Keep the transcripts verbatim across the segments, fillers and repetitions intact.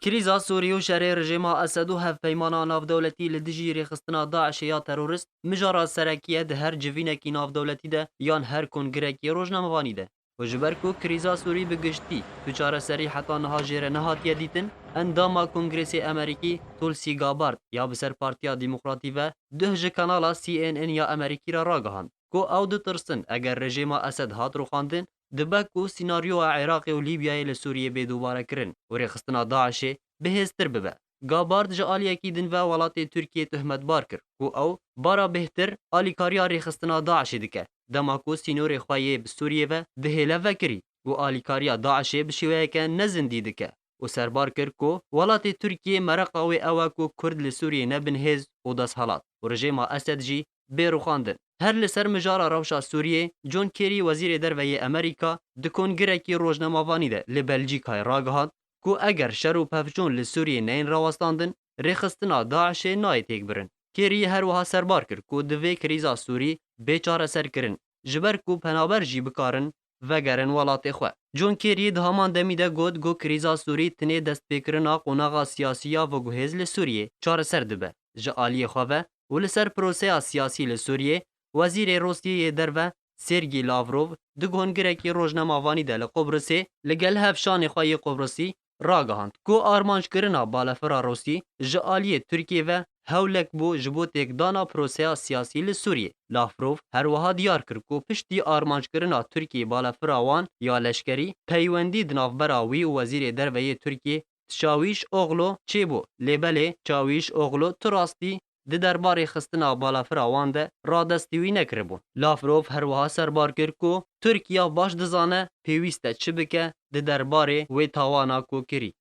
Krîza Sûrî û şerê rejêma Esed û hevpeymana navdewletî li dijî rêxistina DAIŞê ya terorist mijara serekî ye di her civînekî navdewletî de yan her kongrekî rojnamevanî de. Û ji ber ku krîza Sûrî bi giştî tu çareserî heta niha jê re nehatiye dîtin, endama Kongresê Amerîkî Tulsi Gabbard ya bi ser Partiya Demokratî ve duh ji kanala C N N ya Amerîkî re ragihand ku ew ditirsin eger rejêma Esed hat rûxandin, dibe ku sînaryoya Iraqê û Lîbyayê li Sûriyê bê dubarekirin û rêxistina DAIŞê bihêztir bibe. Gabbard ji aliyekî din ve welatê Tirkiyê tuhmetbar kir ku ew bara bêhtir alîkariya rêxistina DAIŞê dike, dema ku sînorê xwe yê bi Sûriyê ve dihêle vekirî û alîkariya DAIŞê bi şêweyeke nezindî dike û serbar kir ku welatê Tirkiyê mereqa wê ew e ku Kurd li Sûriyê nebin hêz û desthilat û rejêma Esed jî bê rûxandin. Her li ser mijara rewşa Sûriyê, John Kerry, wezîrê derve yê Amerîka, di kongirekî rojnamevanî de li Belcîkayê ragihand ku eger şer û pevçûn li Sûriyê neyên rawestandin, rêxistina DAIŞê nayê têkbirin. Kerry her wiha serbar kir ku divê krîza Sûrî bê çareserkirin, ji ber ku penaber jî bikarin vegerin welatê xwe. John Kerry di haman demî de got ku krîza Sûrî tinê destpêkirina qonaxa siyasî ya veguhêz li Sûriyê çareser dibe. Ji aliyê xwe ve û li ser proseya siyasî li Sûriyê, Wezîrê Rûsyê yê derve Sergî Lavrov di kongirekî rojnamevanî de li Qubrisê li gel hevşanê xwe yê Qubrisî ragihand ku armanckirina balafira Rûsî ji aliyê Tirkiyê ve hewlek bû ji bo têkdana proseya siyasî li Sûriyê. Lavrov her wiha diyar kir ku piştî armanckirina Tirkiyê balafira wan ya leşkerî, peywendî di navbera wî û Wezîrê Derve yê Tirkiyê Çawîş Oxlu çêbû, lê belê Çawîş Oxlu tu rastî di derbarê xistina balafira wan de radestî wî nekiribûn. Lavrov her wiha serbar kir ku Tirkiya baş dizane pêwîst e çi bike di derbarê wê tawana ku kirî.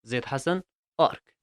Zêd Hesen, Ark.